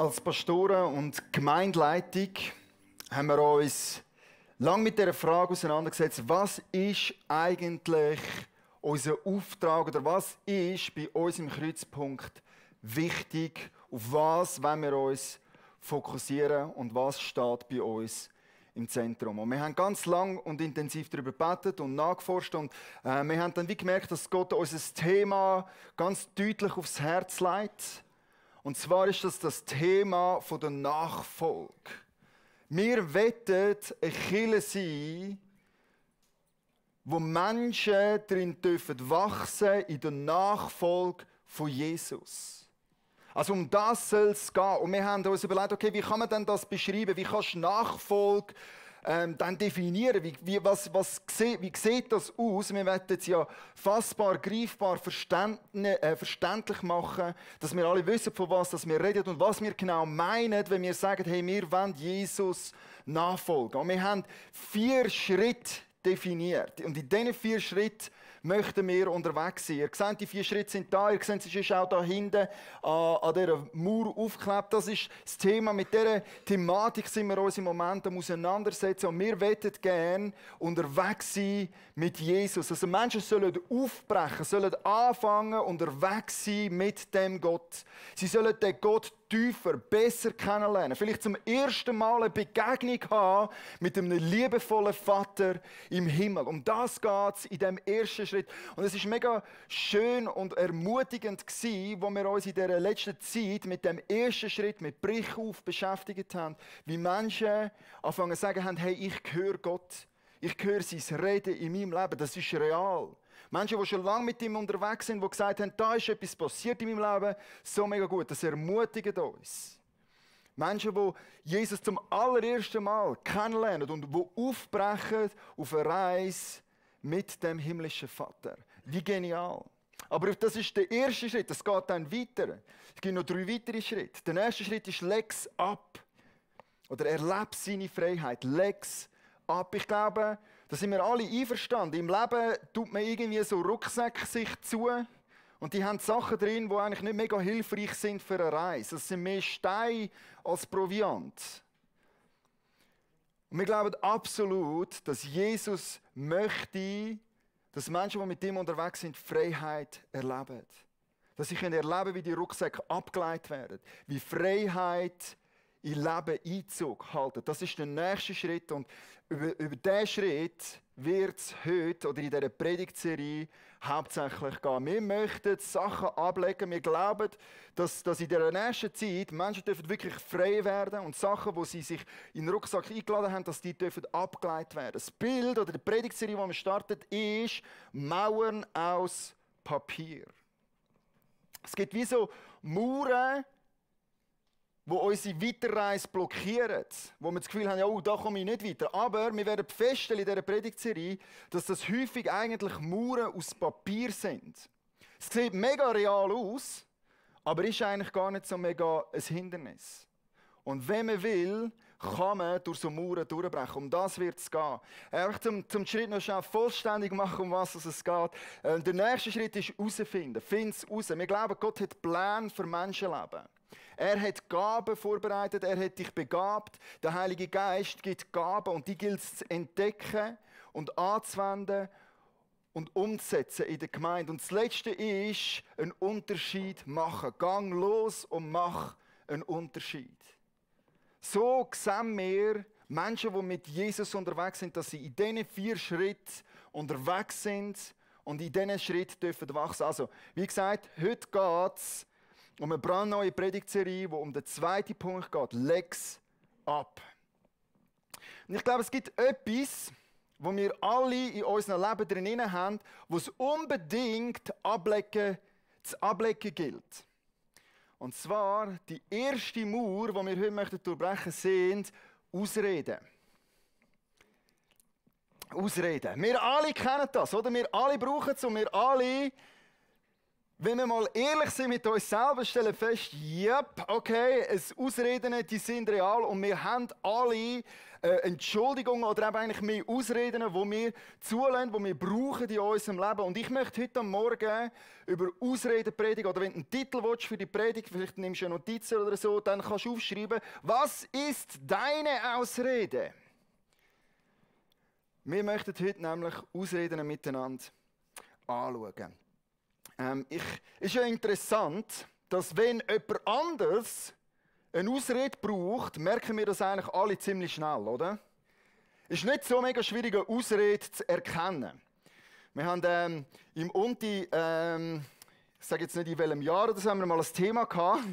Als Pastoren und Gemeindeleitung haben wir uns lange mit der Frage auseinandergesetzt, was ist eigentlich unser Auftrag oder was ist bei uns im Kreuzpunkt wichtig, auf was wollen wir uns fokussieren und was steht bei uns im Zentrum. Und wir haben ganz lang und intensiv darüber gebetet und nachgeforscht und wir haben dann wie gemerkt, dass Gott uns ein Thema ganz deutlich aufs Herz legt. Und zwar ist das Thema der Nachfolge. Wir wollen eine Kirche sein, wo Menschen darin wachsen in der Nachfolge von Jesus. Also um das soll es gehen. Und wir haben uns überlegt, okay, wie kann man denn das beschreiben? Wie kannst du Nachfolge dann definieren? Wie sieht das aus? Wir wollen es ja fassbar, greifbar, verständlich machen, dass wir alle wissen, von was wir reden und was wir genau meinen, wenn wir sagen, hey, wir wollen Jesus nachfolgen. Und wir haben 4 Schritte definiert. Und in diesen 4 Schritten möchten wir unterwegs sein. Ihr seht, die 4 Schritte sind da. Ihr seht, es ist auch da hinten an dieser Mauer aufgeklebt. Das ist das Thema. Mit dieser Thematik sind wir uns im Moment am Auseinandersetzen. Und wir möchten gerne unterwegs sein mit Jesus. Also Menschen sollen aufbrechen, sollen anfangen, unterwegs sein mit dem Gott. Sie sollen den Gott tiefer, besser kennenlernen. Vielleicht zum ersten Mal eine Begegnung haben mit einem liebevollen Vater im Himmel. Um das geht es in diesem ersten Schritt. Und es war mega schön und ermutigend gewesen, wo wir uns in dieser letzten Zeit mit dem ersten Schritt, mit Brich auf, beschäftigt haben. Wie Menschen anfangen zu sagen haben, hey, ich höre Gott. Ich höre sein Reden in meinem Leben. Das ist real. Menschen, die schon lange mit ihm unterwegs sind, die gesagt haben, da ist etwas passiert in meinem Leben, so mega gut, das ermutigt uns. Menschen, die Jesus zum allerersten Mal kennenlernen und die aufbrechen auf eine Reise mit dem himmlischen Vater. Wie genial. Aber das ist der erste Schritt, das geht dann weiter. Es gibt noch 3 weitere Schritte. Der erste Schritt ist Lex ab. Oder erlebe seine Freiheit. Lex ab. Ich glaube, da sind wir alle einverstanden. Im Leben tut man irgendwie so Rucksäcke sich zu und die haben Sachen drin, die eigentlich nicht mega hilfreich sind für eine Reise. Das sind mehr Steine als Proviant. Und wir glauben absolut, dass Jesus möchte, dass Menschen, die mit ihm unterwegs sind, Freiheit erleben. Dass sie erleben, wie die Rucksäcke abgeleitet werden, wie Freiheit in Leben Einzug halten. Das ist der nächste Schritt und über diesen Schritt wird es heute oder in dieser Predigtserie hauptsächlich gehen. Wir möchten Sachen ablegen. Wir glauben, dass in der nächsten Zeit Menschen wirklich frei werden und Sachen, die sie sich in den Rucksack eingeladen haben, dass die abgeleitet werden. Das Bild oder die Predigtserie, die wir startet, ist Mauern aus Papier. Es gibt wie so Mauern, wo unsere Weiterreise blockieren, wo wir das Gefühl haben, ja, da komme ich nicht weiter. Aber wir werden feststellen in dieser Predigtserie, dass das häufig eigentlich Mauern aus Papier sind. Es sieht mega real aus, aber ist eigentlich gar nicht so mega ein Hindernis. Und wenn man will, kann man durch so Mauern durchbrechen. Um das wird es gehen. Einfach zum Schritt noch schnell vollständig machen, um was es geht. Der nächste Schritt ist herausfinden. Find es raus. Wir glauben, Gott hat Pläne für Menschenleben. Er hat Gaben vorbereitet, er hat dich begabt. Der Heilige Geist gibt Gaben und die gilt es zu entdecken und anzuwenden und umzusetzen in der Gemeinde. Und das Letzte ist, einen Unterschied machen. Gang los und mach einen Unterschied. So sehen wir Menschen, die mit Jesus unterwegs sind, dass sie in diesen 4 Schritten unterwegs sind und in diesen Schritten dürfen wachsen. Also, wie gesagt, heute geht es um eine brandneue Predigtserie, die um den 2. Punkt geht. Lex ab. Und ich glaube, es gibt etwas, wo wir alle in unserem Leben drin haben, was unbedingt zu ablegen gilt. Und zwar die erste Mauer, die wir heute durchbrechen möchten, sind Ausreden. Ausreden. Wir alle kennen das, oder? Wir alle brauchen es und wir alle Wenn wir mal ehrlich sind mit uns selber, stellen wir fest, yep, okay, Ausreden, die sind real und wir haben alle Entschuldigungen oder eben eigentlich mehr Ausreden, die wir zulassen, die wir brauchen in unserem Leben. Und ich möchte heute Morgen über Ausreden predigen. Oder wenn du einen Titel willst für die Predigt, vielleicht nimmst du eine Notiz oder so, dann kannst du aufschreiben, was ist deine Ausrede? Wir möchten heute nämlich Ausreden miteinander anschauen. Ist ja interessant, dass wenn jemand anders eine Ausrede braucht, merken wir das eigentlich alle ziemlich schnell, oder? Ist nicht so mega schwierig, eine Ausrede zu erkennen. Wir haben im Unti, ich sage jetzt nicht in welchem Jahr, das haben wir mal ein Thema gehabt.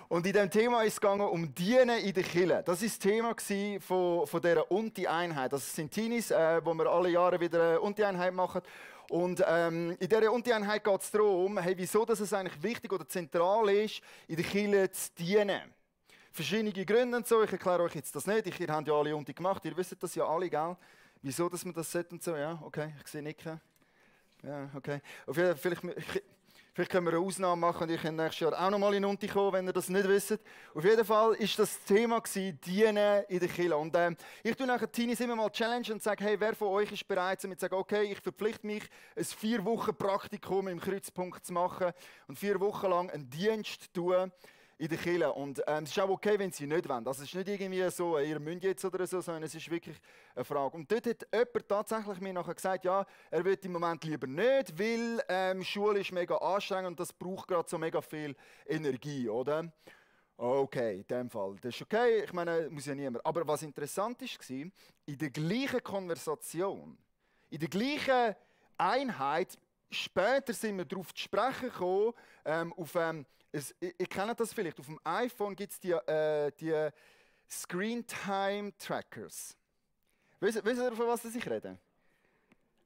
Und in diesem Thema ist es gegangen um Dienen in der Kirche. Das war das Thema von dieser Unti-Einheit. Das sind Teenies, wo wir alle Jahre wieder eine Unti-Einheit machen. Und in dieser Unti-Einheit geht es darum, hey, wieso dass es eigentlich wichtig oder zentral ist, in der Kirche zu dienen. Verschiedene Gründe und so, ich erkläre euch jetzt das nicht. Ihr habt ja alle Unti gemacht, ihr wisst das ja alle, gell? Wieso dass man das sollte und so, ja, okay, ich sehe nicken. Ja, okay. Auf jeden Fall, vielleicht können wir eine Ausnahme machen und ihr könnt nächstes Jahr auch noch mal in Unti kommen, wenn ihr das nicht wisst. Auf jeden Fall war das Thema Dienen in der Kirche. Und ich tue nachher Teenies immer mal challenge und sage, hey, wer von euch ist bereit, damit zu sagen, okay, ich verpflichte mich, ein 4 Wochen Praktikum im Kreuzpunkt zu machen und 4 Wochen lang einen Dienst zu tun in der Kirche. Und es ist auch okay, wenn sie nicht wollen. Also es ist nicht irgendwie so, ihr müsst jetzt oder so, sondern es ist wirklich eine Frage. Und dort hat jemand tatsächlich mir nachher gesagt, ja, er will im Moment lieber nicht, weil Schule ist mega anstrengend und das braucht gerade so mega viel Energie, oder? Okay, in dem Fall. Das ist okay, ich meine, muss ja niemand. Aber was interessant war, in der gleichen Konversation, in der gleichen Einheit, später sind wir darauf zu sprechen gekommen, ihr kennt das vielleicht, auf dem iPhone gibt es die Screen-Time-Trackers. Wisst ihr, von was ich rede?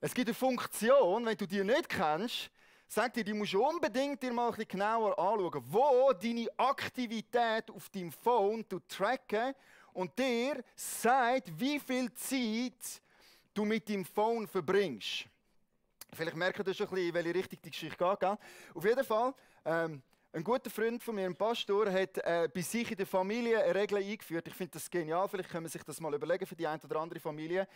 Es gibt eine Funktion, wenn du die nicht kennst, sagt dir, die musst du unbedingt dir mal ein bisschen genauer anschauen, wo deine Aktivität auf deinem Phone tracken und dir sagt, wie viel Zeit du mit deinem Phone verbringst. Vielleicht merkt ihr schon ein bisschen, in welche Richtung die Geschichte geht. Gell? Auf jeden Fall, ein guter Freund von mir, ein Pastor, hat bei sich in der Familie eine Regel eingeführt. Ich finde das genial, vielleicht können wir sich das mal überlegen für die eine oder andere Familie.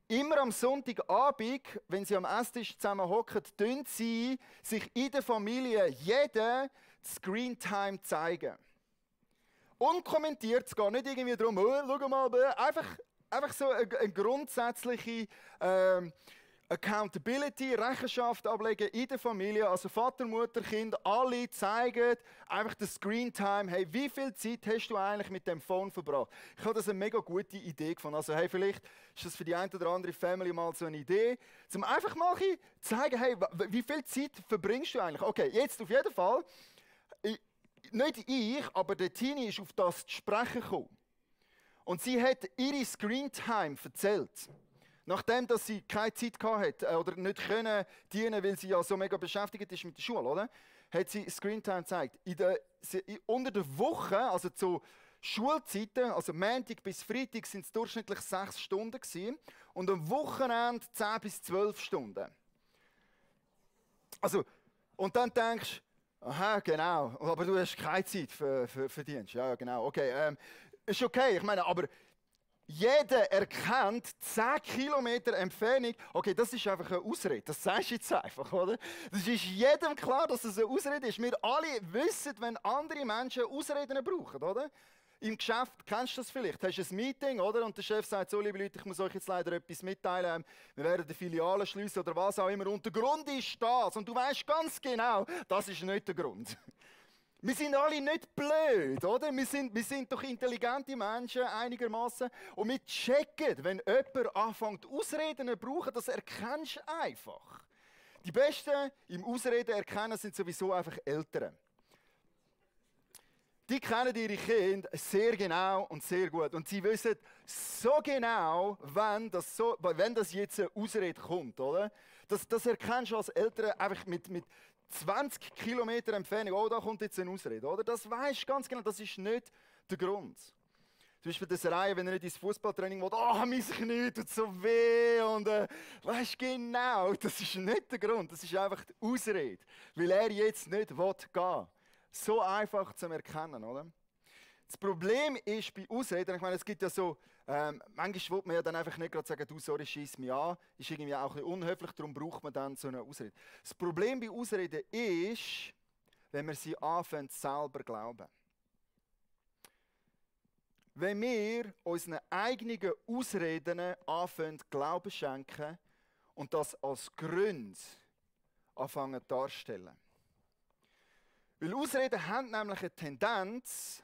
Immer am Sonntagabend, wenn sie am Esstisch zusammen hocken, tun sie sich in der Familie jeden Screentime zeigen. Unkommentiert, es geht nicht irgendwie darum, schau mal, einfach so eine grundsätzliche Accountability, Rechenschaft ablegen in der Familie, also Vater, Mutter, Kind, alle zeigen einfach das Screentime. Hey, wie viel Zeit hast du eigentlich mit dem Phone verbracht? Ich habe das eine mega gute Idee gefunden. Also hey, vielleicht ist das für die eine oder andere Family mal so eine Idee, um einfach mal zu zeigen, hey, wie viel Zeit verbringst du eigentlich? Okay, jetzt auf jeden Fall, nicht ich, aber der Teenie ist auf das zu sprechen gekommen. Und sie hat ihre Screentime erzählt. Nachdem dass sie keine Zeit hatte oder nicht können dienen, weil sie ja so mega beschäftigt ist mit der Schule, oder? Hat sie Screentime gezeigt. Unter der Woche, also zu Schulzeiten, also Montag bis Freitag, sind es durchschnittlich 6 Stunden gewesen, und am Wochenende 10 bis 12 Stunden. Also, und dann denkst du, aha, genau, aber du hast keine Zeit für Dienst. Ja, genau, okay. Ist okay, ich meine, aber jeder erkennt 10 Kilometer Entfernung, okay, das ist einfach eine Ausrede, das sagst du jetzt einfach, oder? Das ist jedem klar, dass es eine Ausrede ist. Wir alle wissen, wenn andere Menschen Ausreden brauchen, oder? Im Geschäft kennst du das vielleicht, hast ein Meeting, oder? Und der Chef sagt so, liebe Leute, ich muss euch jetzt leider etwas mitteilen, wir werden die Filiale schließen oder was auch immer. Und der Grund ist das, und du weißt ganz genau, das ist nicht der Grund. Wir sind alle nicht blöd, oder? Wir sind doch intelligente Menschen einigermaßen und wir checken, wenn jemand anfängt Ausreden zu brauchen, das erkennst du einfach. Die Besten im Ausreden erkennen sind sowieso einfach Eltern. Die kennen ihre Kinder sehr genau und sehr gut und sie wissen so genau, wenn das jetzt eine Ausrede kommt, oder? Das erkennst du als Eltern einfach mit 20 Kilometer Entfernung, oh, da kommt jetzt eine Ausrede, oder? Das weisst du ganz genau, das ist nicht der Grund. Zum Beispiel das Reihen, wenn er nicht ins Fußballtraining will, oh, mein Knie tut so weh und weißt genau, das ist nicht der Grund, das ist einfach die Ausrede, weil er jetzt nicht gehen will. So einfach zu erkennen, oder? Das Problem ist bei Ausreden, ich meine, es gibt ja so, manchmal will man ja dann einfach nicht gerade sagen, du, sorry, schieß mich an, ist irgendwie auch ein bisschen unhöflich, darum braucht man dann so eine Ausrede. Das Problem bei Ausreden ist, wenn wir sie anfangen, selber glauben. Wenn wir unseren eigenen Ausreden anfangen, Glauben schenken und das als Grund anfangen darstellen. Weil Ausreden haben nämlich eine Tendenz,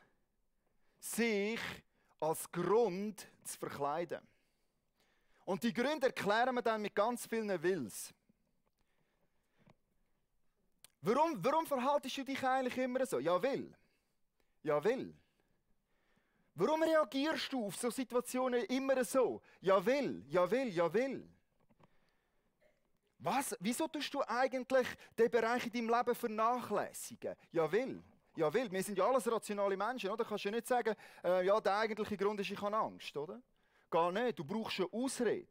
sich als Grund zu verkleiden. Und die Gründe erklären wir dann mit ganz vielen Wills. Warum verhaltest du dich eigentlich immer so? Ja, will. Ja, will. Warum reagierst du auf so Situationen immer so? Ja, will, ja, will, ja, will. Was? Wieso tust du eigentlich den Bereich in deinem Leben vernachlässigen? Ja, will. Ja, will. Wir sind ja alles rationale Menschen, oder? Du kannst ja nicht sagen, ja, der eigentliche Grund ist, ich habe Angst, oder? Gar nicht. Du brauchst eine Ausrede.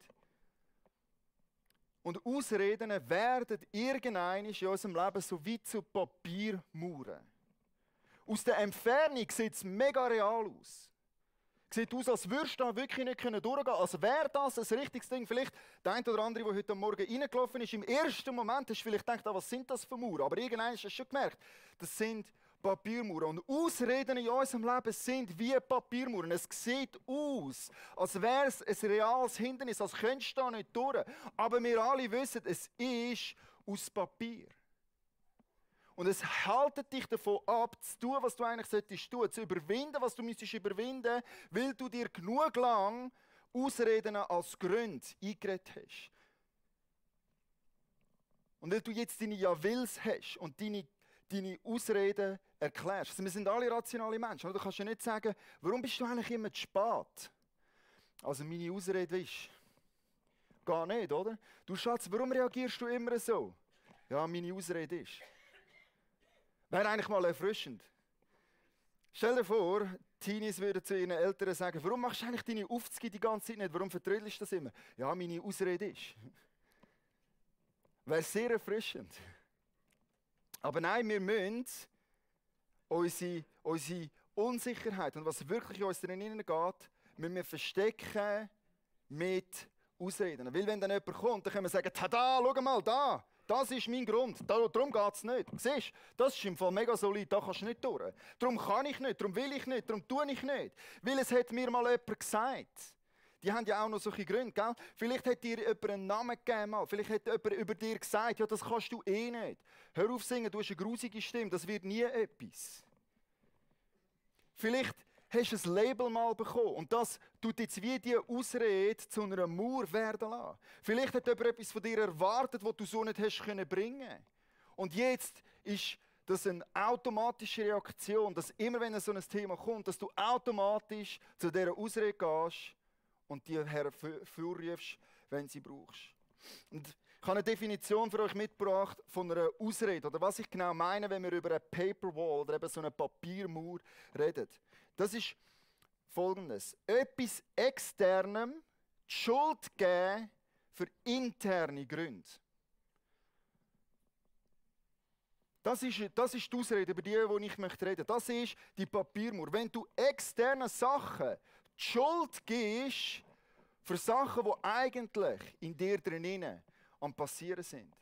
Und Ausreden werden irgendwann in unserem Leben so wie zu Papiermauern. Aus der Entfernung sieht es mega real aus. Sieht aus, als würdest du da wirklich nicht durchgehen können. Als wäre das ein richtiges Ding. Vielleicht der eine oder andere, der heute Morgen reingelaufen ist, im ersten Moment hast du vielleicht gedacht, was sind das für Mauern? Aber irgendwann hast du schon gemerkt, das sind Papiermauern. Und Ausreden in unserem Leben sind wie Papiermauern. Es sieht aus, als wäre es ein reales Hindernis, als könntest du da nicht durch. Aber wir alle wissen, es ist aus Papier. Und es hält dich davon ab, zu tun, was du eigentlich solltest tun, zu überwinden, was du müsstest überwinden, weil du dir genug lang Ausreden als Gründe eingeredet hast. Und weil du jetzt deine Ja-Wills hast und deine Ausreden erklärst. Also wir sind alle rationale Menschen. Du kannst ja nicht sagen, warum bist du eigentlich immer zu spät? Also meine Ausrede ist, gar nicht, oder? Du Schatz, warum reagierst du immer so? Ja, meine Ausrede ist. Wäre eigentlich mal erfrischend. Stell dir vor, Teenies würden zu ihren Eltern sagen, warum machst du eigentlich deine Aufzüge die ganze Zeit nicht? Warum vertrödelst du das immer? Ja, meine Ausrede ist. Wäre sehr erfrischend. Aber nein, wir müssen unsere Unsicherheit und was wirklich in uns drinnen geht, müssen wir verstecken mit Ausreden. Weil wenn dann jemand kommt, dann können wir sagen, tada, schau mal, da. Das ist mein Grund. Darum geht es nicht. Siehst du, das ist im Fall mega solid, da kannst du nicht durch. Darum kann ich nicht, darum will ich nicht, darum tue ich nicht. Weil es hat mir mal jemand gesagt. Die haben ja auch noch solche Gründe, gell? Vielleicht hat dir jemand einen Namen gegeben, mal. Vielleicht hat jemand über dir gesagt, ja, das kannst du eh nicht. Hör auf singen, du hast eine grusige Stimme, das wird nie etwas. Vielleicht hast du ein Label mal bekommen und das tut jetzt wie die Ausrede zu einer Mauer werden lassen. Vielleicht hat jemand etwas von dir erwartet, was du so nicht hast bringen können. Und jetzt ist das eine automatische Reaktion, dass immer wenn so ein Thema kommt, dass du automatisch zu dieser Ausrede gehst und die hervorrufst, wenn sie brauchst. Und ich habe eine Definition für euch mitgebracht von einer Ausrede. Oder was ich genau meine, wenn wir über eine Paperwall oder eben so eine Papiermauer reden. Das ist Folgendes. Etwas Externem die Schuld geben für interne Gründe. Das ist die Ausrede, über die ich reden möchte. Das ist die Papiermauer. Wenn du externen Sachen die Schuld gibst für Sachen, die eigentlich in dir drinnen am Passieren sind.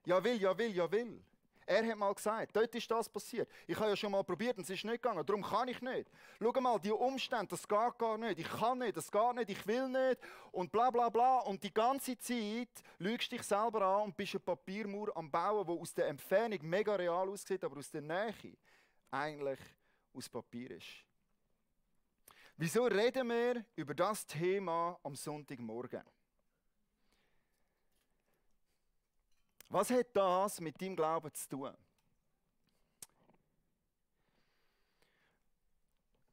Ja will, ja will, ja will. Er hat mal gesagt, dort ist das passiert. Ich habe ja schon mal probiert und es ist nicht gegangen. Darum kann ich nicht. Schau mal, die Umstände, das geht gar nicht. Ich kann nicht, das geht nicht, ich will nicht. Und bla bla bla. Und die ganze Zeit lügst dich selber an und bist eine Papiermauer am Bauen, die aus der Entfernung mega real aussieht, aber aus der Nähe eigentlich aus Papier ist. Wieso reden wir über das Thema am Sonntagmorgen? Was hat das mit deinem Glauben zu tun?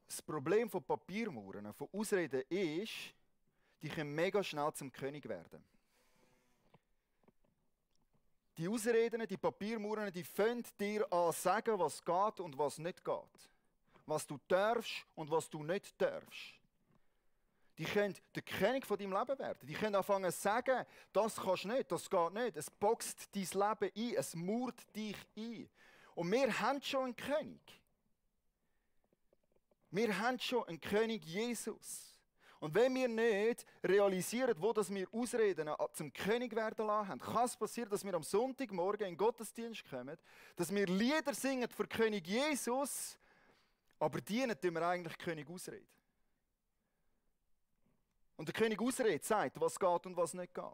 Das Problem von Papiermauern, von Ausreden ist, die können mega schnell zum König werden. Die Ausreden, die Papiermauern, die fangen dir an sagen, was geht und was nicht geht. Was du darfst und was du nicht darfst. Die können der König von deinem Leben werden. Die können anfangen zu sagen, das kannst du nicht, das geht nicht. Es boxt dein Leben ein, es mauert dich ein. Und wir haben schon einen König. Wir haben schon einen König Jesus. Und wenn wir nicht realisieren, wo das wir Ausreden zum König werden lassen haben, kann es passieren, dass wir am Sonntagmorgen in den Gottesdienst kommen, dass wir Lieder singen für König Jesus, aber dienen tun wir eigentlich König Ausreden. Und der König Ausrede sagt, was geht und was nicht geht.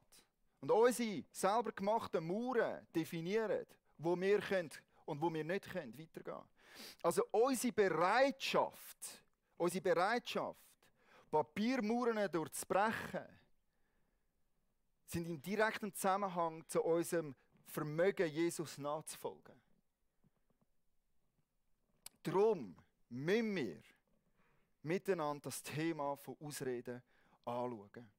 Und unsere selber gemachten Mauern definieren, wo wir können und wo wir nicht können weitergehen. Also unsere Bereitschaft, Papiermauern durchzubrechen, sind im direkten Zusammenhang zu unserem Vermögen, Jesus nachzufolgen. Darum müssen wir miteinander das Thema von Ausreden anschauen.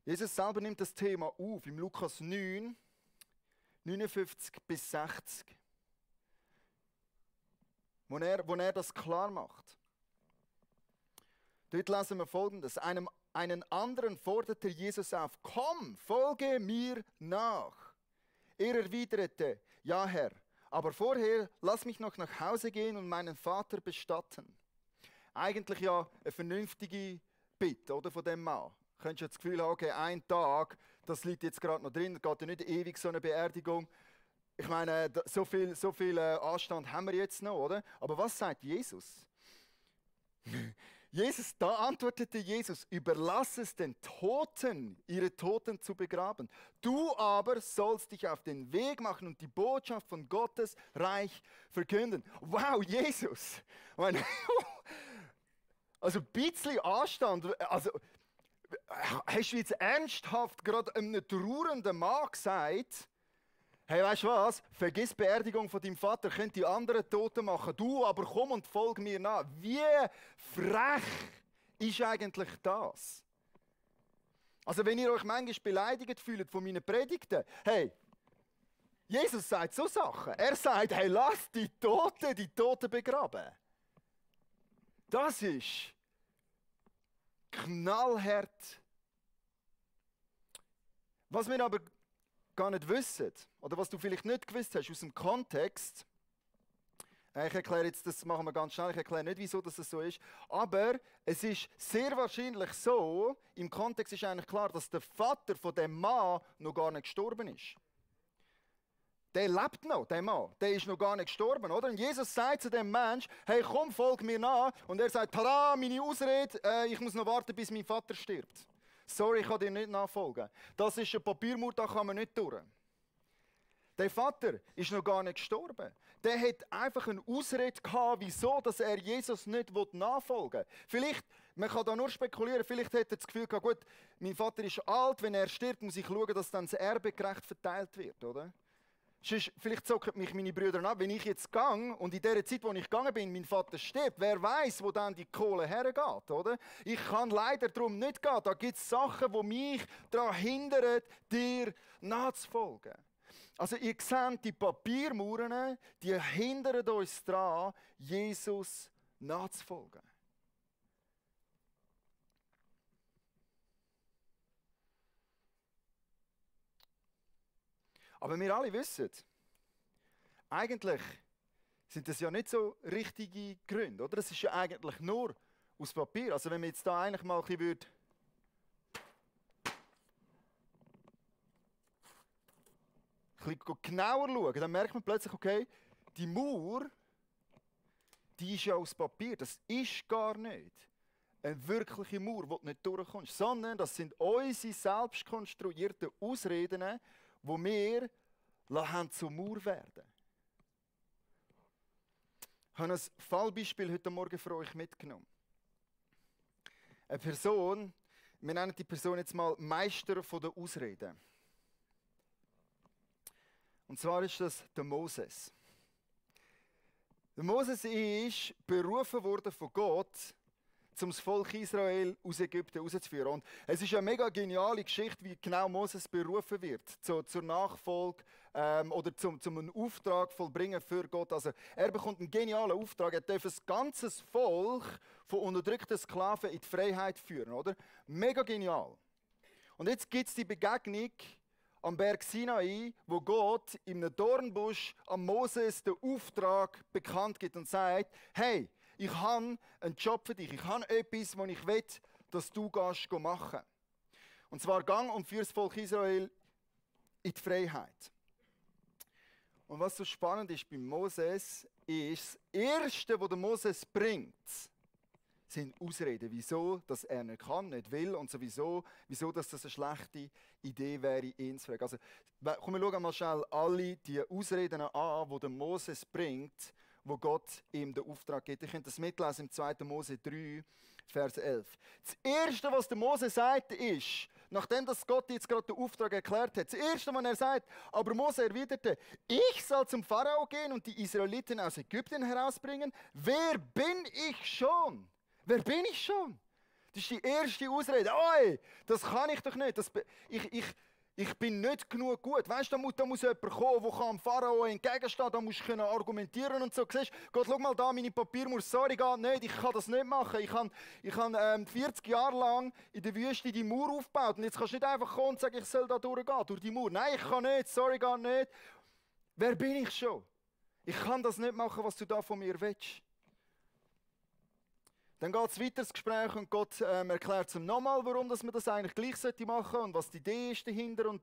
Jesus selber nimmt das Thema auf im Lukas 9, 59 bis 60, wo er das klar macht. Dort lesen wir Folgendes. Einen anderen forderte Jesus auf: Komm, folge mir nach. Er erwiderte: Ja, Herr, aber vorher lass mich noch nach Hause gehen und meinen Vater bestatten. Eigentlich ja eine vernünftige Bitte, oder, von dem Mann. Könntest du das Gefühl haben, okay, ein Tag, das liegt jetzt gerade noch drin, geht ja nicht ewig so eine Beerdigung. Ich meine, so viel Anstand haben wir jetzt noch, oder? Aber was sagt Jesus? Da antwortete Jesus: Überlass es den Toten, ihre Toten zu begraben. Du aber sollst dich auf den Weg machen und die Botschaft von Gottes Reich verkünden. Wow, Jesus! Also ein bisschen Anstand. Also, hast du jetzt ernsthaft gerade einem trauernden Mann gesagt, hey, weißt du was? Vergiss die Beerdigung von deinem Vater, könnt die anderen Toten machen. Du aber komm und folg mir nach. Wie frech ist eigentlich das? Also wenn ihr euch manchmal beleidigt fühlt von meinen Predigten, hey, Jesus sagt so Sachen. Er sagt, hey, lass die Toten begraben. Das ist knallhart. Was wir aber gar nicht wissen, oder was du vielleicht nicht gewusst hast aus dem Kontext, ich erkläre jetzt, das machen wir ganz schnell, ich erkläre nicht, wieso das so ist, aber es ist sehr wahrscheinlich so, im Kontext ist eigentlich klar, dass der Vater von dem Mann noch gar nicht gestorben ist. Der lebt noch, der Mann. Der ist noch gar nicht gestorben, oder? Und Jesus sagt zu dem Mensch, hey, komm, folg mir nach. Und er sagt, tada, meine Ausrede, ich muss noch warten, bis mein Vater stirbt. Sorry, ich kann dir nicht nachfolgen. Das ist ein Papiermauer, da kann man nicht durch. Der Vater ist noch gar nicht gestorben. Der hat einfach eine Ausrede gehabt, wieso dass er Jesus nicht nachfolgen will. Vielleicht, man kann da nur spekulieren, vielleicht hat er das Gefühl gehabt, gut, mein Vater ist alt, wenn er stirbt, muss ich schauen, dass dann das Erbe gerecht verteilt wird, oder? Vielleicht zocken mich meine Brüder ab, wenn ich jetzt gehe und in der Zeit, wo ich gegangen bin, mein Vater stirbt, wer weiß, wo dann die Kohle hergeht, oder? Ich kann leider darum nicht gehen. Da gibt es Sachen, die mich daran hindern, dir nachzufolgen. Also ihr seht, die Papiermauern, die hindern uns daran, Jesus nachzufolgen. Aber wir alle wissen, eigentlich sind das ja nicht so richtige Gründe, oder? Das ist ja eigentlich nur aus Papier. Also wenn man jetzt da eigentlich mal ein bisschen genauer schauen, dann merkt man plötzlich, okay, die Mauer, die ist ja aus Papier. Das ist gar nicht eine wirkliche Mauer, die du nicht durchkommst, sondern das sind unsere selbst konstruierten Ausreden, wo wir zur Mauer werden. Ich habe ein Fallbeispiel heute Morgen für euch mitgenommen. Eine Person, wir nennen die Person jetzt mal Meister der Ausreden. Und zwar ist das der Moses. Der Moses ist berufen worden von Gott, um das Volk Israel aus Ägypten rauszuführen. Und es ist eine mega geniale Geschichte, wie genau Moses berufen wird zur Nachfolge oder zum einen Auftrag vollbringen für Gott. Also er bekommt einen genialen Auftrag. Er darf ein ganzes Volk von unterdrückten Sklaven in die Freiheit führen, oder? Mega genial. Und jetzt gibt es die Begegnung am Berg Sinai, wo Gott in einem Dornbusch an Moses den Auftrag bekannt gibt und sagt: Hey, ich habe einen Job für dich, ich habe etwas, was ich will, dass du machen gehst. Und zwar gang und führ das Volk Israel in die Freiheit. Und was so spannend ist bei Moses, ist, das Erste, was der Moses bringt, sind Ausreden, wieso dass er nicht kann, nicht will und sowieso, wieso dass das eine schlechte Idee wäre, ihn zu fragen. Also, komm, wir schauen mal schnell alle die Ausreden an, die der Moses bringt, wo Gott ihm den Auftrag gibt. Ihr könnt das mitlesen im 2. Mose 3, Vers 11. Das Erste, was der Mose sagt, ist, nachdem das Gott jetzt gerade den Auftrag erklärt hat, das Erste, was er sagt, aber Mose erwiderte: Ich soll zum Pharao gehen und die Israeliten aus Ägypten herausbringen. Wer bin ich schon? Wer bin ich schon? Das ist die erste Ausrede. Oi, das kann ich doch nicht. Ich bin nicht genug gut. Weißt du, da muss jemand kommen, der dem Pharao entgegenstehen. Da musst du argumentieren und so. Siehst, Gott, schau mal da, meine Papiermauer, sorry, geht nicht. Ich kann das nicht machen. Ich habe 40 Jahre lang in der Wüste die Mauer aufgebaut. Und jetzt kannst du nicht einfach kommen und sagen, ich soll da durchgehen, durch die Mauer. Nein, ich kann nicht, sorry, geht nicht. Wer bin ich schon? Ich kann das nicht machen, was du da von mir willst. Dann geht es weiter ins Gespräch und Gott erklärt ihm nochmal, warum dass man das eigentlich gleich machen sollte und was die Idee ist dahinter und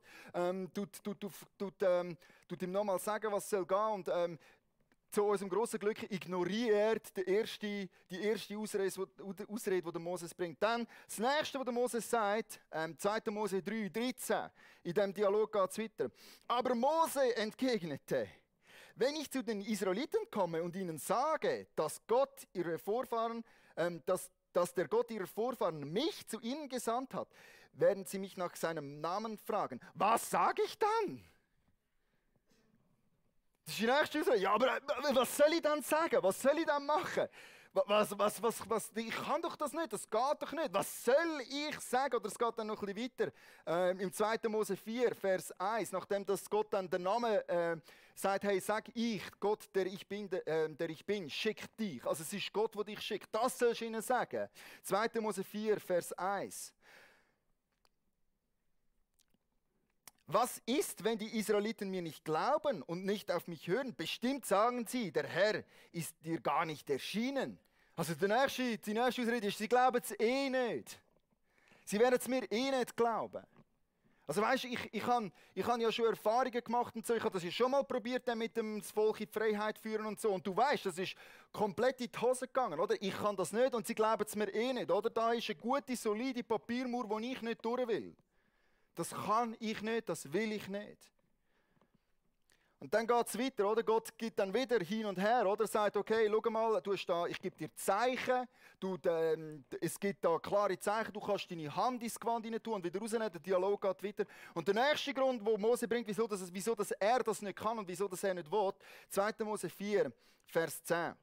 tut ihm nochmal sagen, was soll gehen. Und zu unserem grossen Glück ignoriert die erste Ausrede, die der Moses bringt. Dann das Nächste, was der Moses sagt, 2. Mose 3, 13, in diesem Dialog geht es weiter. Aber Mose entgegnete: Wenn ich zu den Israeliten komme und ihnen sage, dass der Gott ihrer Vorfahren mich zu ihnen gesandt hat, werden sie mich nach seinem Namen fragen. Was sage ich dann? Das ist die nächste Aussage. Ja, aber was soll ich dann sagen? Was soll ich dann machen? Ich kann doch das nicht, das geht doch nicht. Was soll ich sagen? Oder es geht dann noch ein bisschen weiter. Im 2. Mose 4, Vers 1, nachdem das Gott dann den Namen sagt: Hey, sag ich, Gott, der ich bin, schickt dich. Also es ist Gott, der dich schickt. Das sollst du ihnen sagen. 2. Mose 4, Vers 1. Was ist, wenn die Israeliten mir nicht glauben und nicht auf mich hören? Bestimmt sagen sie, der Herr ist dir gar nicht erschienen. Also die nächste Ausrede ist, sie glauben es eh nicht. Sie werden es mir eh nicht glauben. Also weißt du, ich habe ja schon Erfahrungen gemacht und so. Ich habe das ja schon mal probiert, mit dem Volk in die Freiheit führen und so. Und du weißt, das ist komplett in die Hose gegangen, oder? Ich kann das nicht und sie glauben es mir eh nicht, oder? Da ist eine gute, solide Papiermauer, die ich nicht durch will. Das kann ich nicht, das will ich nicht. Und dann geht es weiter, oder? Gott gibt dann wieder hin und her, oder? Sagt, okay, schau mal, ich gebe dir Zeichen, es gibt da klare Zeichen, du kannst deine Hand ins Gewand hinein tun und wieder rausnehmen, der Dialog geht weiter. Und der nächste Grund, wo Mose bringt, wieso dass er das nicht kann und wieso dass er nicht will, 2. Mose 4, Vers 10.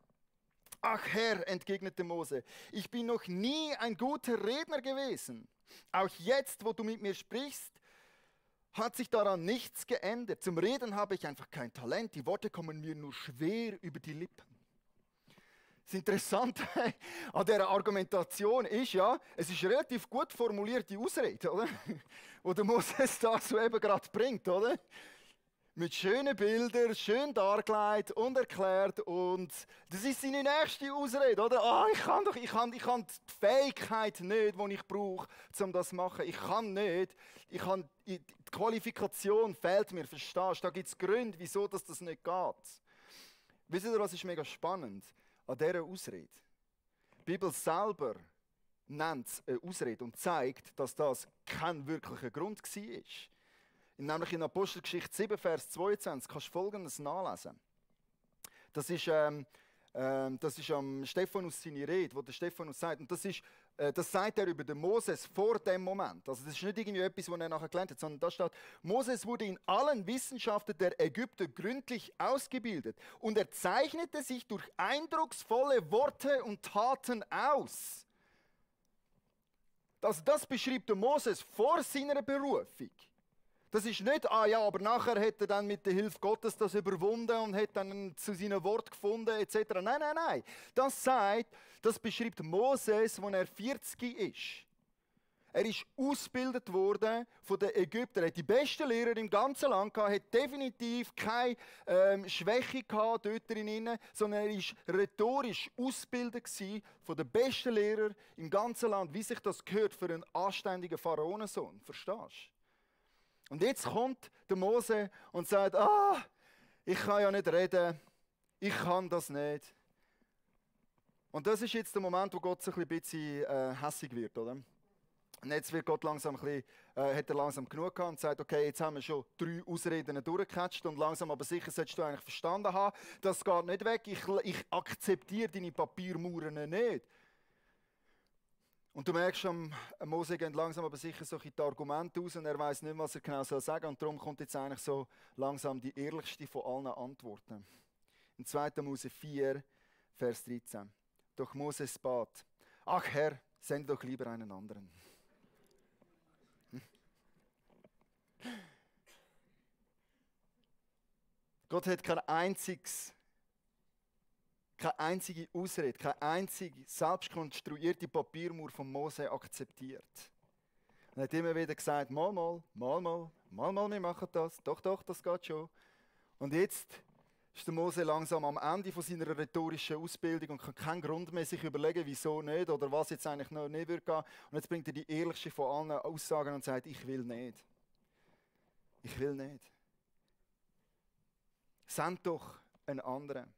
Ach Herr, entgegnete Mose, ich bin noch nie ein guter Redner gewesen. Auch jetzt, wo du mit mir sprichst, hat sich daran nichts geändert. Zum Reden habe ich einfach kein Talent. Die Worte kommen mir nur schwer über die Lippen. Das Interessante an dieser Argumentation ist ja, es ist eine relativ gut formulierte Ausrede, oder? Wo der Moses da so eben gerade bringt, oder? Mit schönen Bildern, schön dargelegt und erklärt. Und das ist seine nächste Ausrede, oder? Ich kann die Fähigkeit nicht, die ich brauche, um das zu machen. Ich kann nicht. Die Qualifikation fehlt mir, verstehst du? Da gibt es Gründe, wieso das nicht geht. Wisst ihr, was ist mega spannend an dieser Ausrede? Die Bibel selber nennt es eine Ausrede und zeigt, dass das kein wirklicher Grund war. Nämlich in Apostelgeschichte 7, Vers 22 kannst du Folgendes nachlesen. Das ist am Stephanus seine Rede, wo der Stephanus sagt. Und das sagt er über den Moses vor dem Moment. Also das ist nicht irgendwie etwas, was er nachher gelernt hat, sondern da steht: Moses wurde in allen Wissenschaften der Ägypter gründlich ausgebildet und er zeichnete sich durch eindrucksvolle Worte und Taten aus. Das beschreibt der Moses vor seiner Berufung. Das ist nicht, aber nachher hat er dann mit der Hilfe Gottes das überwunden und hat dann zu seinem Wort gefunden, etc. Nein. Das beschreibt Moses, als er 40 ist. Er ist ausgebildet worden von den Ägyptern. Er hat die besten Lehrer im ganzen Land gehabt, hat definitiv keine Schwäche gehabt dort drin, sondern er war rhetorisch ausgebildet von den besten Lehrern im ganzen Land, wie sich das gehört für einen anständigen Pharaonensohn. Verstehst du? Und jetzt kommt der Mose und sagt, ich kann ja nicht reden, ich kann das nicht. Und das ist jetzt der Moment, wo Gott so ein bisschen hässig wird, oder? Und jetzt wird Gott langsam hat er langsam genug gehabt und sagt, okay, jetzt haben wir schon 3 Ausreden durchgecatcht und langsam aber sicher solltest du eigentlich verstanden haben, das geht nicht weg, ich akzeptiere deine Papiermauern nicht. Und du merkst, Mose geht langsam aber sicher so die Argumente aus und er weiß nicht, was er genau sagen soll. Und darum kommt jetzt eigentlich so langsam die ehrlichste von allen Antworten. In 2. Mose 4, Vers 13. Doch Moses bat, ach Herr, sende doch lieber einen anderen. Gott hat keine einzige Ausrede, keine einzige selbstkonstruierte Papiermauer von Mose akzeptiert. Er hat immer wieder gesagt, mal, wir machen das. Doch, das geht schon. Und jetzt ist der Mose langsam am Ende von seiner rhetorischen Ausbildung und kann keinen Grund mehr sich überlegen, wieso nicht oder was jetzt eigentlich noch nicht wird gehen. Und jetzt bringt er die ehrlichste von allen Aussagen und sagt, ich will nicht. Ich will nicht. Send doch einen anderen.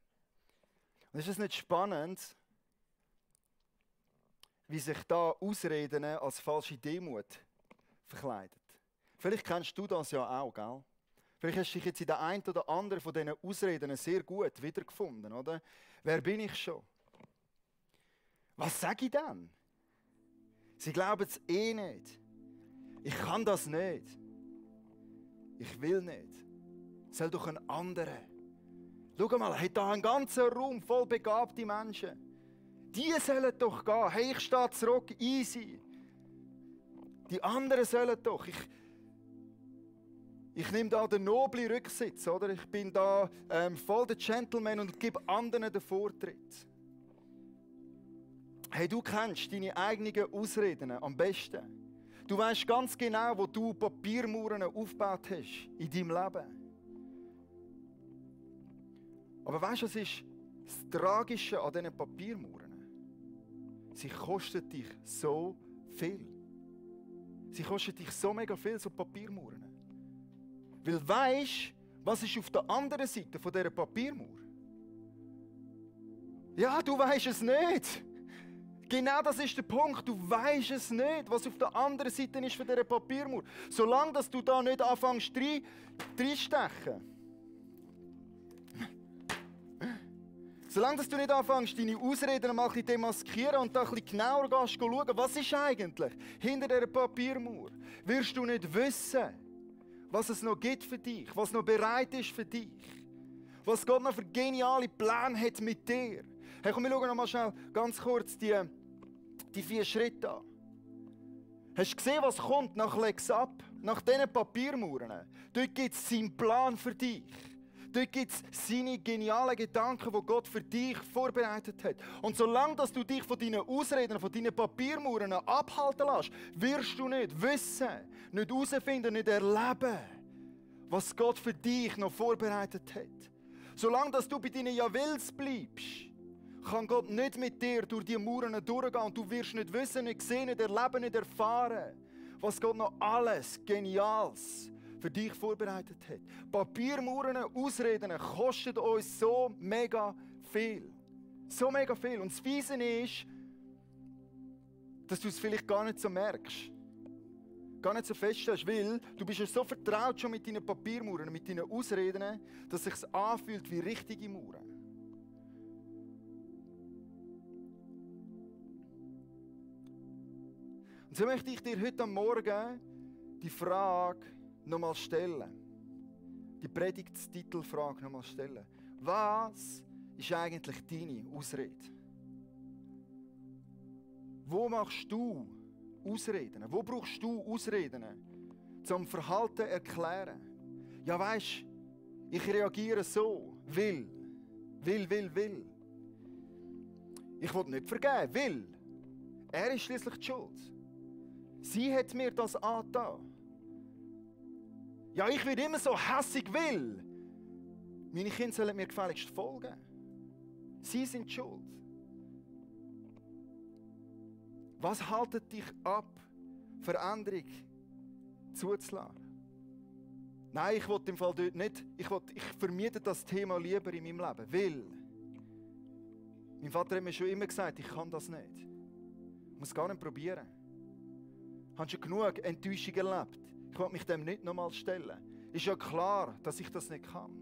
Und ist es nicht spannend, wie sich da Ausreden als falsche Demut verkleidet? Vielleicht kennst du das ja auch, gell? Vielleicht hast du dich jetzt in der einen oder anderen von diesen Ausreden sehr gut wiedergefunden, oder? Wer bin ich schon? Was sage ich dann? Sie glauben es eh nicht. Ich kann das nicht. Ich will nicht. Soll doch ein anderer. Schau mal, hat da einen ganzen Raum voll begabte Menschen. Die sollen doch gehen. Hey, ich stehe zurück, easy. Die anderen sollen doch. Ich nehme da den noblen Rücksitz, oder? Ich bin da voll der Gentleman und gebe anderen den Vortritt. Hey, du kennst deine eigenen Ausreden am besten. Du weißt ganz genau, wo du Papiermauern aufgebaut hast in deinem Leben. Aber weißt du, was ist das Tragische an diesen Papiermauern? Sie kosten dich so viel. Sie kosten dich so mega viel, so Papiermauern. Weil weisst, was ist auf der anderen Seite von dieser Papiermauer? Ja, du weisst es nicht. Genau das ist der Punkt. Du weisst es nicht, was auf der anderen Seite ist von dieser Papiermauer. Solange dass du da nicht anfängst reinstechen. Solange dass du nicht anfängst, deine Ausreden mal ein bisschen demaskieren und da ein bisschen genauer gehst, schauen, was ist eigentlich hinter dieser Papiermauer, wirst du nicht wissen, was es noch gibt für dich, was noch bereit ist für dich, was Gott noch für geniale Pläne hat mit dir. Hey, komm, wir schauen noch mal schnell ganz kurz die 4 Schritte an. Hast du gesehen, was kommt nach Lex Up, nach diesen Papiermauern? Dort gibt es seinen Plan für dich. Dort gibt es seine genialen Gedanken, die Gott für dich vorbereitet hat. Und solange dass du dich von deinen Ausreden, von deinen Papiermauern abhalten lässt, wirst du nicht wissen, nicht herausfinden, nicht erleben, was Gott für dich noch vorbereitet hat. Solange dass du bei deinen Ja-Wills bleibst, kann Gott nicht mit dir durch die Mauern durchgehen und du wirst nicht wissen, nicht sehen, nicht erleben, nicht erfahren, was Gott noch alles Geniales für dich vorbereitet hat. Papiermauern, Ausreden kosten uns so mega viel. So mega viel. Und das Fiese ist, dass du es vielleicht gar nicht so merkst. Gar nicht so feststellst, weil du bist ja so vertraut schon mit deinen Papiermauern, mit deinen Ausreden, dass es sich anfühlt wie richtige Mauern. Und so möchte ich dir heute Morgen die Frage nochmal stellen. Die Predigtstitelfrage nochmal stellen. Was ist eigentlich deine Ausrede? Wo machst du Ausreden? Wo brauchst du Ausreden? Zum Verhalten erklären. Ja, weisst, ich reagiere so, will. Ich will nicht vergeben, will. Er ist schließlich die Schuld. Sie hat mir das angetan. Ja, ich werde immer so hässig, will. Meine Kinder sollen mir gefälligst folgen. Sie sind die schuld. Was haltet dich ab, Veränderung zuzulassen? Nein, ich will im Fall dort nicht. Ich vermiete das Thema lieber in meinem Leben. Weil mein Vater hat mir schon immer gesagt, ich kann das nicht. Ich muss gar nicht probieren. Ich habe schon genug Enttäuschung erlebt. Ich will mich dem nicht nochmal stellen. Ist ja klar, dass ich das nicht kann.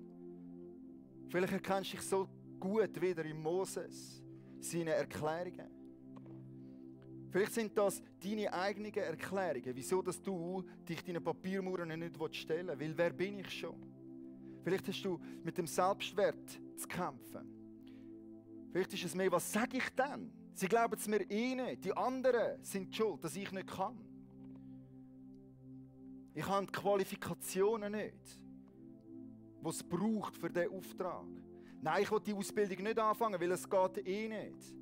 Vielleicht erkennst du dich so gut wieder in Moses, seine Erklärungen. Vielleicht sind das deine eigenen Erklärungen, wieso dass du dich deinen Papiermauern nicht stellen willst. Weil wer bin ich schon? Vielleicht hast du mit dem Selbstwert zu kämpfen. Vielleicht ist es mehr, was sage ich denn? Sie glauben es mir eh nicht. Die anderen sind schuld, dass ich nicht kann. Ich habe die Qualifikationen nicht, die es braucht für diesen Auftrag. Nein, ich will die Ausbildung nicht anfangen, weil es geht eh nicht.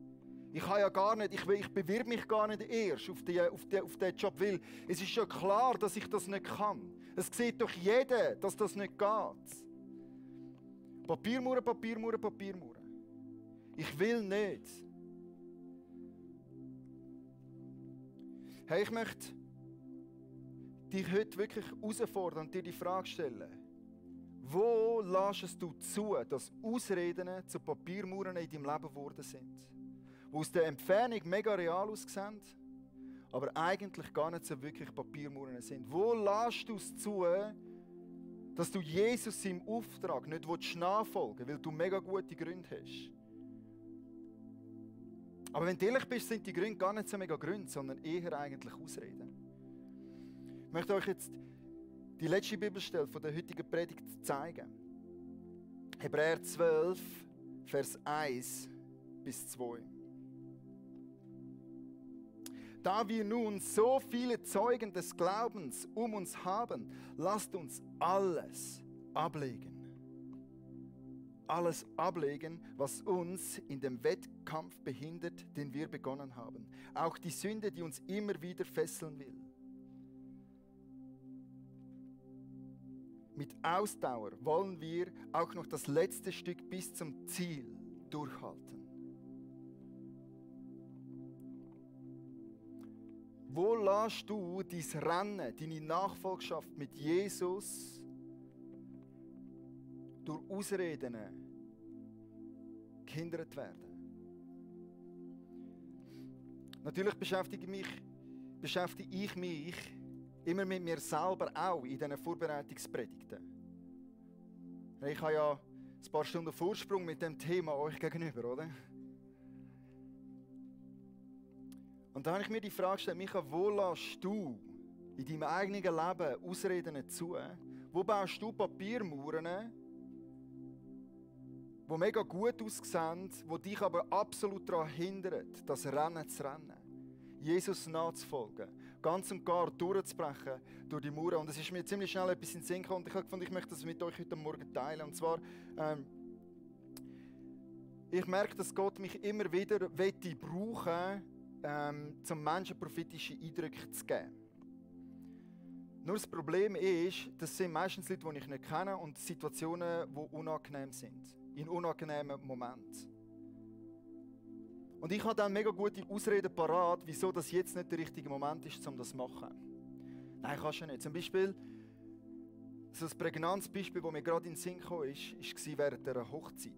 Ich kann ja gar nicht, ich bewirbe mich gar nicht erst auf diesen Job, weil es ist ja klar, dass ich das nicht kann. Es sieht doch jeder, dass das nicht geht. Papiermauern. Ich will nicht. Hey, ich möchte dich heute wirklich herausfordern und dir die Frage stellen. Wo lässt du zu, dass Ausreden zu Papiermauern in deinem Leben geworden sind? Die aus der Entfernung mega real aussehen, aber eigentlich gar nicht so wirklich Papiermauern sind. Wo lässt du es zu, dass du Jesus im Auftrag nicht nachfolgen willst, weil du mega gute Gründe hast? Aber wenn du ehrlich bist, sind die Gründe gar nicht so mega Gründe, sondern eher eigentlich Ausreden. Ich möchte euch jetzt die letzte Bibelstelle von der heutigen Predigt zeigen. Hebräer 12, Vers 1 bis 2. Da wir nun so viele Zeugen des Glaubens um uns haben, lasst uns alles ablegen. Alles ablegen, was uns in dem Wettkampf behindert, den wir begonnen haben. Auch die Sünde, die uns immer wieder fesseln will. Mit Ausdauer wollen wir auch noch das letzte Stück bis zum Ziel durchhalten. Wo lässt du dein Rennen, deine Nachfolgschaft mit Jesus durch Ausreden gehindert werden? Natürlich beschäftige ich mich immer mit mir selber auch in diesen Vorbereitungspredigten. Ich habe ja ein paar Stunden Vorsprung mit dem Thema euch gegenüber, oder? Und da habe ich mir die Frage gestellt, Micha, wo lässt du in deinem eigenen Leben Ausreden zu? Wo baust du Papiermauern, die mega gut aussehen, die dich aber absolut daran hindern, das Rennen zu rennen? Jesus nachzufolgen, ganz und gar durchzubrechen durch die Mauern. Und es ist mir ziemlich schnell etwas in den Sinn gekommen und ich habe gefunden, ich möchte das mit euch heute Morgen teilen. Und zwar, ich merke, dass Gott mich immer wieder brauchen will, um Menschen prophetische Eindrücke zu geben. Nur das Problem ist, das sind meistens Leute, die ich nicht kenne und Situationen, die unangenehm sind. In unangenehmen Momenten. Und ich habe dann mega gute Ausreden parat, wieso das jetzt nicht der richtige Moment ist, um das zu machen. Nein, kannst du nicht. Zum Beispiel, so ein prägnantes Beispiel, das mir gerade in den Sinn kam, war während dieser Hochzeit.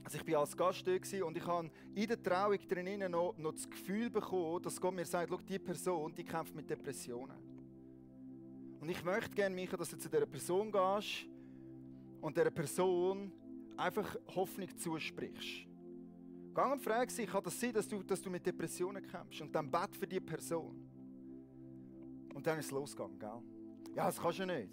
Also ich war als Gast da und ich habe in der Trauung drinnen noch das Gefühl bekommen, dass Gott mir sagt, schau, diese Person, die kämpft mit Depressionen. Und ich möchte gerne, Micha, dass du zu dieser Person gehst und dieser Person einfach Hoffnung zusprichst. Geh und frag sie, kann das sein, dass du mit Depressionen kämpfst? Und dann bett für diese Person. Und dann ist es losgegangen, gell? Ja, das kannst du nicht.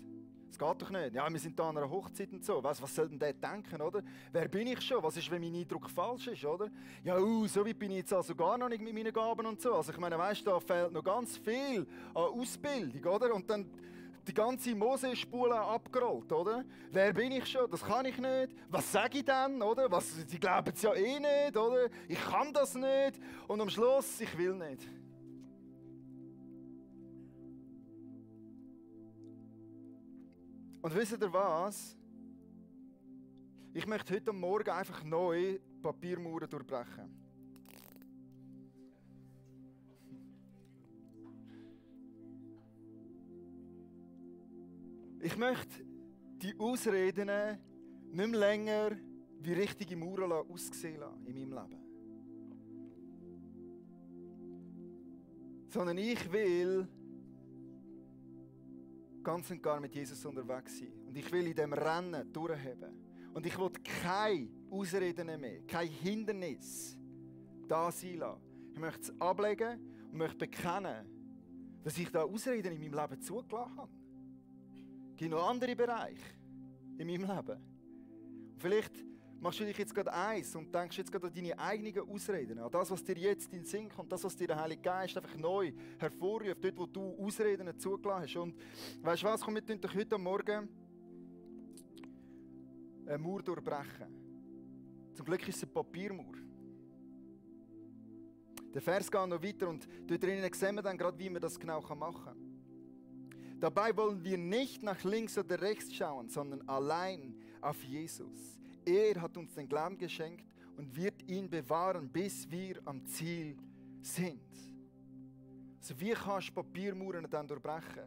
Das geht doch nicht. Ja, wir sind da an einer Hochzeit und so. Was soll denn der denken, oder? Wer bin ich schon? Was ist, wenn mein Eindruck falsch ist, oder? Ja, so weit bin ich jetzt also gar noch nicht mit meinen Gaben und so. Also ich meine, weißt du, da fehlt noch ganz viel an Ausbildung, oder? Und dann die ganze Mose-Spule abgerollt, oder? Wer bin ich schon? Das kann ich nicht. Was sage ich dann, oder? Sie glauben es ja eh nicht, oder? Ich kann das nicht. Und am Schluss, ich will nicht. Und wisst ihr was? Ich möchte heute Morgen einfach neu Papiermauern durchbrechen. Ich möchte die Ausreden nicht mehr länger wie richtige Mauern aussehen lassen in meinem Leben. Sondern ich will ganz und gar mit Jesus unterwegs sein. Und ich will in diesem Rennen durchheben. Und ich will keine Ausreden mehr, kein Hindernis da sein lassen. Ich möchte es ablegen und möchte bekennen, dass ich da Ausreden in meinem Leben zugelassen habe. Es gibt noch andere Bereiche in meinem Leben. Und vielleicht machst du dich jetzt gerade eins und denkst jetzt gerade an deine eigenen Ausreden, an das, was dir jetzt in den Sinn kommt, das, was dir der Heilige Geist einfach neu hervorruft, dort, wo du Ausreden zugelassen hast. Und weißt du was, komm, wir tun doch heute Morgen eine Mauer durchbrechen. Zum Glück ist es eine Papiermauer. Der Vers geht noch weiter und dort drinnen sehen wir dann gerade, wie man das genau machen kann. Dabei wollen wir nicht nach links oder rechts schauen, sondern allein auf Jesus. Er hat uns den Glauben geschenkt und wird ihn bewahren, bis wir am Ziel sind. Also wie kannst du Papiermauern dann durchbrechen?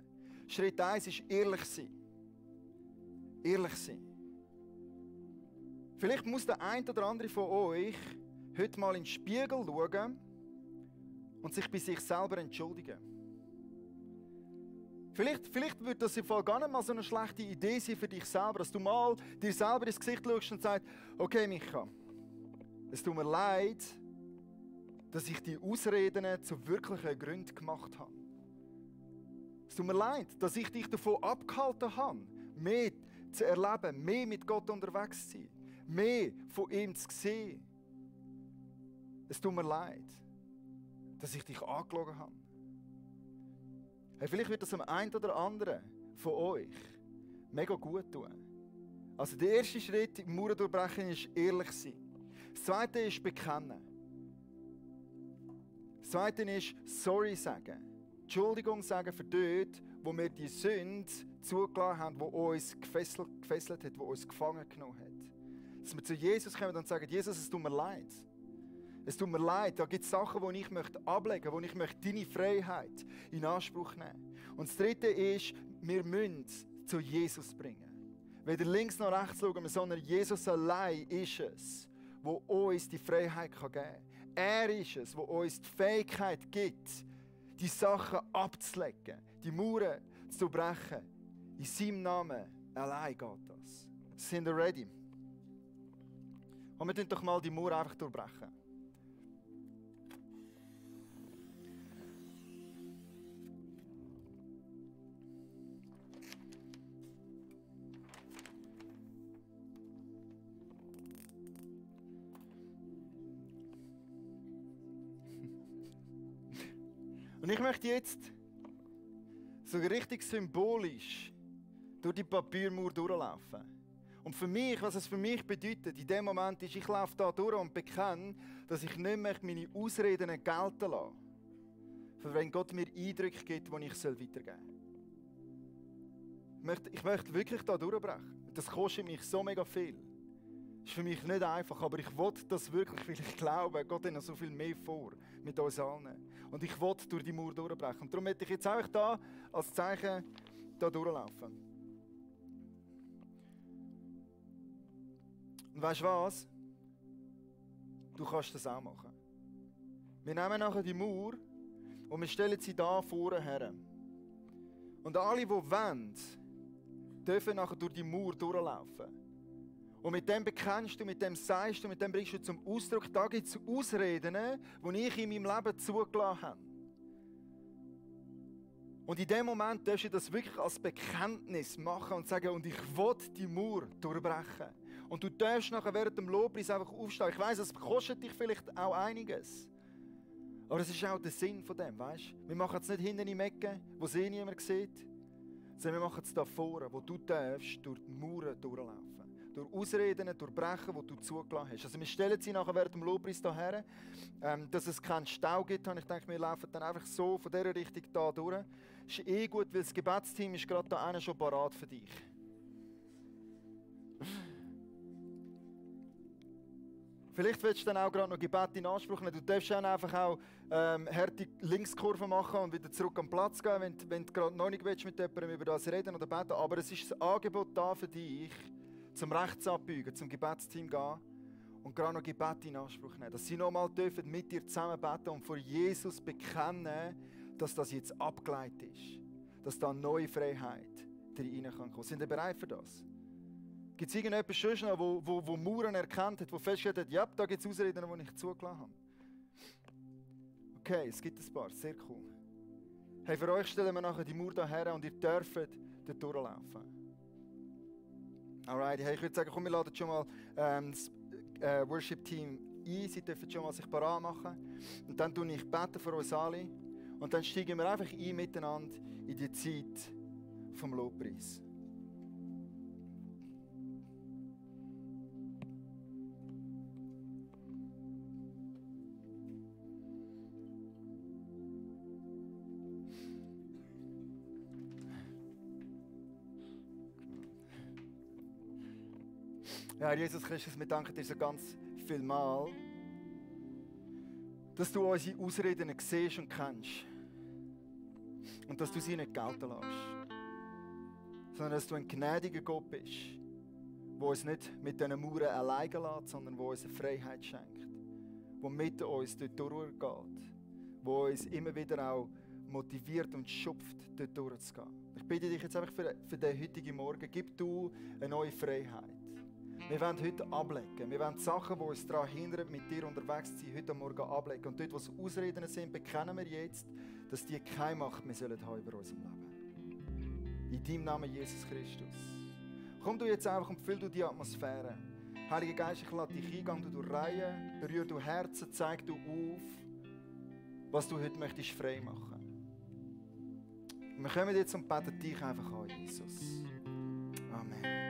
Schritt 1 ist ehrlich sein. Ehrlich sein. Vielleicht muss der ein oder andere von euch heute mal in den Spiegel schauen und sich bei sich selber entschuldigen. Vielleicht wird das im Fall gar nicht mal so eine schlechte Idee sein für dich selber, dass du mal dir selber ins Gesicht schaust und sagst, okay Micha, es tut mir leid, dass ich die Ausreden zu wirklichen Gründen gemacht habe. Es tut mir leid, dass ich dich davon abgehalten habe, mehr zu erleben, mehr mit Gott unterwegs zu sein, mehr von ihm zu sehen. Es tut mir leid, dass ich dich angelogen habe. Hey, vielleicht wird das am einen oder anderen von euch mega gut tun. Also der erste Schritt im Mauern durchbrechen ist ehrlich sein. Das zweite ist bekennen. Das zweite ist sorry sagen. Entschuldigung sagen für dort, wo wir die Sünde zugelassen haben, die uns gefesselt hat, die uns gefangen genommen hat. Dass wir zu Jesus kommen und sagen, Jesus, es tut mir leid. Es tut mir leid, da gibt es Sachen, die ich ablegen möchte, wo ich deine Freiheit in Anspruch nehmen möchte. Und das dritte ist, wir müssen zu Jesus bringen. Weder links noch rechts schauen wir, sondern Jesus allein ist es, der uns die Freiheit geben kann. Er ist es, der uns die Fähigkeit gibt, die Sachen abzulegen, die Mauern zu brechen. In seinem Namen allein geht das. Sind wir ready? Und wir tun doch mal die Mauer einfach durchbrechen. Und ich möchte jetzt so richtig symbolisch durch die Papiermauer durchlaufen. Und für mich, was es für mich bedeutet, in dem Moment ist, ich laufe da durch und bekenne, dass ich nicht mehr meine Ausreden gelten lasse. Für wenn Gott mir Eindrücke gibt, die ich weitergeben soll. Ich möchte wirklich da durchbrechen. Das kostet mich so mega viel. Das ist für mich nicht einfach, aber ich will das wirklich, weil ich glaube, Gott hat noch so viel mehr vor mit uns allen. Und ich will durch die Mauer durchbrechen. Und darum möchte ich jetzt auch da als Zeichen da durchlaufen. Und weißt du was? Du kannst das auch machen. Wir nehmen nachher die Mauer und wir stellen sie da vorne her. Und alle, die wollen, dürfen nachher durch die Mauer durchlaufen. Und mit dem bekennst du, mit dem sagst du, mit dem bringst du zum Ausdruck, da gibt es Ausreden, die ich in meinem Leben zugelassen habe. Und in dem Moment darfst du das wirklich als Bekenntnis machen und sagen, und ich will die Mauer durchbrechen. Und du darfst nachher während dem Lobpreis einfach aufstehen. Ich weiss, es kostet dich vielleicht auch einiges. Aber es ist auch der Sinn von dem, weißt? Wir machen es nicht hinten im Ecken, wo es niemand sieht, sondern wir machen es da vorne, wo du darfst durch die Mauern durchlaufen. Durch Ausreden, durchbrechen, die du zugelassen hast. Also wir stellen sie nachher während dem Lobpreis hierher, dass es keinen Stau gibt. Und ich denke, wir laufen dann einfach so von dieser Richtung hier durch. Das ist eh gut, weil das Gebetsteam ist gerade da schon parat für dich. Vielleicht willst du dann auch gerade noch Gebet in Anspruch nehmen. Du darfst dann einfach auch harte Linkskurve machen und wieder zurück am Platz gehen, wenn du gerade noch nicht willst, mit jemandem über das reden oder beten. Aber es ist das Angebot da für dich, zum Rechts abbeugen, zum Gebetsteam gehen und gerade noch Gebet in Anspruch nehmen. Dass sie nochmal dürfen mit dir zusammen beten und vor Jesus bekennen, dass das jetzt abgeleitet ist. Dass da eine neue Freiheit rein kann kommen. Sind ihr bereit für das? Gibt es irgendjemanden sonst noch, wo Mauern erkannt hat, der festgestellt hat, ja, da gibt es Ausreden, die ich zugelassen habe? Okay, es gibt ein paar, sehr cool. Hey, für euch stellen wir nachher die Mauer hierher und ihr dürft dort durchlaufen. Alright, hey, ich würde sagen, komm, wir laden schon mal das Worship-Team ein, sie dürfen schon mal sich parat machen. Und dann bete ich beten für uns alle. Und dann steigen wir einfach ein miteinander in die Zeit vom Lobpreis. Ja, Jesus Christus, wir danken dir so ganz viel Mal, dass du unsere Ausreden siehst und kennst. Und dass du sie nicht gelten lässt. Sondern dass du ein gnädiger Gott bist, der uns nicht mit diesen Mauern alleine lässt, sondern der uns eine Freiheit schenkt. Der mit uns dort durchgeht. Der uns immer wieder auch motiviert und schupft, dort durchzugehen. Ich bitte dich jetzt einfach für den heutigen Morgen, gib du eine neue Freiheit. Wir wollen heute ablegen. Wir wollen die Sachen, die uns daran hindern, mit dir unterwegs zu sein, heute Morgen ablegen. Und dort, wo es Ausreden sind, bekennen wir jetzt, dass die keine Macht mehr haben über unserem Leben. In deinem Namen, Jesus Christus. Komm du jetzt einfach und füll du die Atmosphäre. Heiliger Geist, ich lade dich ein, geh du durch Reihen, berühr du Herzen, zeig du auf, was du heute möchtest frei machen. Und wir kommen jetzt und beten dich einfach an, Jesus. Amen.